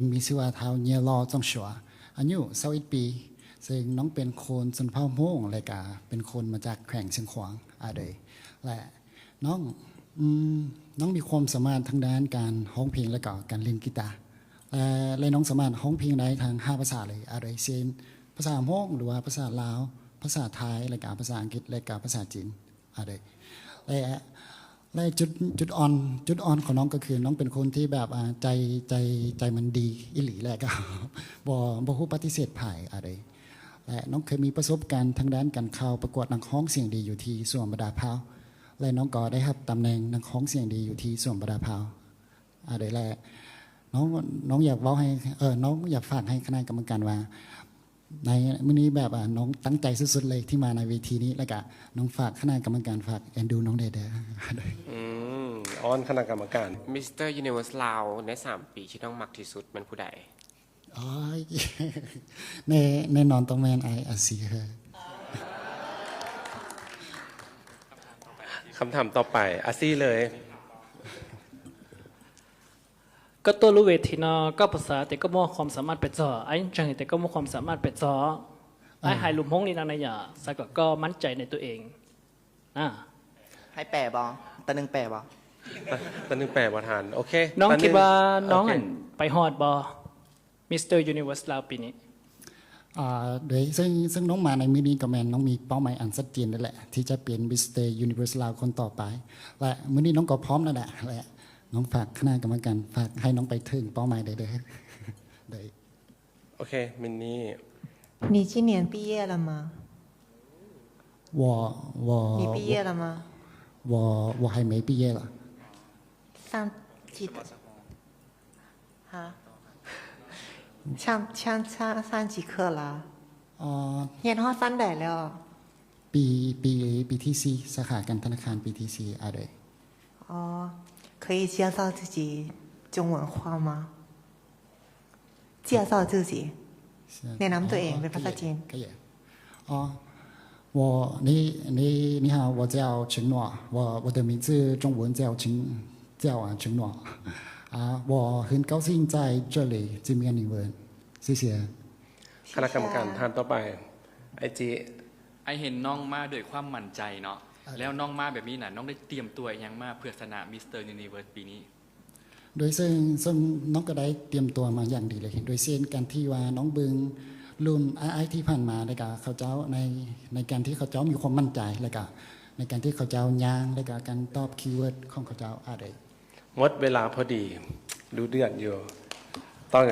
ມີຊື່ວ່າທ້າວ ເຍລໍ່ ຈອງຊົວ ອາຍຸຊາວເອັດປີ ເຊິ່ງນ້ອງເປັນຄົນຊົນເຜົ່າມົ້ງ ແລະກະເປັນຄົນມາຈາກແຂວງຊຽງຂວາງ ອາເດຍ ແລະນ້ອງ ອືມ ນ້ອງມີຄວາມສາມາດທາງດ້ານການຮ້ອງເພງ ແລະກະການຫຼິ້ນກີຕາ ແລະ ແລະນ້ອງສາມາດຮ້ອງເພງໄດ້ທັງຫ້າພາສາເລີຍ ອາເດຍ ເຊັ່ນ ພາສາມົ້ງ ຫຼືວ່າພາສາລາວ, ພາສາໄທ ແລະກະພາສາອັງກິດ ແລະກະພາສາຈີນ ອາເດຍ ແລະ ແລະຈຸດ ຈຸດອ່ອນ ຈຸດອ່ອນຂອງນ້ອງກໍຄືນ້ອງເປັນຄົນທີ່ແບບ ອາ ໃຈ ໃຈ ໃຈມັນດີອີ່ຫຼີ ແລະກໍ ບໍ່ ບໍ່ຮູ້ປະຕິເສດໃຜ ອາເດຍ ແລະນ້ອງເຄີຍມີປະສົບການທາງດ້ານການເຂົ້າປະກວດນັກຮ້ອງສຽງດີຢູ່ທີ່ສວນບັນດາພາວ ແລະນ້ອງກໍໄດ້ຮັບຕຳແໜ່ງນັກຮ້ອງສຽງດີຢູ່ທີ່ສວນບັນດາພາວ ອາເດຍ ແລະນ້ອງ ນ້ອງຢາກເວົ້າໃຫ້ ເອີ ນ້ອງຢາກຝາກໃຫ້ຄະນະກຳມະການວ່າ ໃນມື້ນີ້ແບບວ່ານ້ອງຕັ້ງໃຈສຸດໆເລີຍທີ່ມາໃນເວທີນີ້ ແລ້ວກະນ້ອງຝາກຄະນະກຳມະການ ຝາກເອັນດູນ້ອງແດ່ເດີ. ອືມ ອ້ອນຄະນະກຳມະການ ມິສເຕີຢູນິເວີສລາວ ໃນສາມປີທີ່ນ້ອງມັກທີ່ສຸດແມ່ນຜູ້ໃດ? ໂອ້ຍ ແນ່ ແນ່ນອນຕ້ອງແມ່ນອ້າຍອາຊີເຮີ. ຄຳຖາມຕໍ່ໄປ ອາຊີເລີຍ. ကတ်တူလူဝ်ဝေးထီးနော် ကပ်ပစာတဲကမောความสามารถပဲ့စော် အိုင်ချင်တဲကမောความสามารถပဲ့စော် အိုင်ဟိုင်လူမ်ဟိုင်လီနၢ်နယႃႇ စၢ်ၵေႃႈၵေႃႈမၼ်းၸႂ်ၼႂ်းတူဝ်ဢဵင် ນະ ໃຫ້ແປບໍ່? ຕາໜຶ່ງແປບໍ່? ຕາໜຶ່ງແປບໍ່ທັນ ໂອເຄ ຕາໜຶ່ງແປບໍ່ທັນ ໂອເຄ ນ້ອງຄິດວ່ານ້ອງ ໂອເຄ ອັນໄປຮອດບໍ່? ມິສເຕີຢູນິເວີສລາວປີນີ້ ອາ ໂດຍເຊິ່ງ ເຊິ່ງນ້ອງມາໃນມື້ນີ້ກໍແມ່ນນ້ອງມີເປົ້າໝາຍອັນຊັດເຈນແລ້ວແຫຼະ ທີ່ຈະເປັນມິສເຕີຢູນິເວີສລາວຄົນຕໍ່ໄປ ແລະມື້ນີ້ນ້ອງກໍພ້ອມແລ້ວແຫຼະ ແລະນ້ອງຝາກຄະນະກຳມະການ ຝາກໃຫ້ນ້ອງໄປເຖິງເປົ້າໝາຍໄດ້ເດີ ໂດຍ ໂອເຄ ມິນນີ້ 你今年毕业了吗？我我你毕业了吗？我我还没毕业了。上几 哈？上上上上几课了？ ຮຽນຮອດຊັ້ນໃດແລ້ວ? ປີ ປີ ປີທີສີ່ ສາຂາການທະນາຄານ ປີທີສີ່ ອາເດຍ 哦，可以介绍自己中文话吗？介绍自己，แนะนำตัวเองเป็นภาษาจีน。可以，可以。哦，我，你，你，你好，我叫陈诺，我，我的名字中文叫陈，叫啊，陈诺。啊，我很高兴在这里见面你们，谢谢。 ຄະນະກຳມະການທ່ານຕໍ່ໄປ ໄອຈີ ອ້າຍເຫັນນ້ອງມາດ້ວຍຄວາມໝັ້ນໃຈເນາະ ແລ້ວນ້ອງມາແບບນີ້ນະ ນ້ອງໄດ້ຕຽມຕົວອີ່ຫຍັງມາເພື່ອຊະນະມິສເຕີຢູນິເວີສປີນີ້? ໂດຍເຊິ່ງ ເຊິ່ງນ້ອງກໍໄດ້ຕຽມຕົວມາຢ່າງດີເລີຍ ໂດຍເຊັ່ນການທີ່ວ່ານ້ອງເບິ່ງລຸ້ນອ້າຍໆທີ່ຜ່ານມາ ແລ້ວກະເຂົາເຈົ້າໃນ ໃນການທີ່ເຂົາເຈົ້າມີຄວາມໝັ້ນໃຈ ແລ້ວກະໃນການທີ່ເຂົາເຈົ້າຍ່າງ ແລ້ວກະການຕອບຄີເວີດຂອງເຂົາເຈົ້າ ອາເດຍ ໝົດເວລາພໍດີ ດຸເດືອດຢູ່ ຕ້ອງ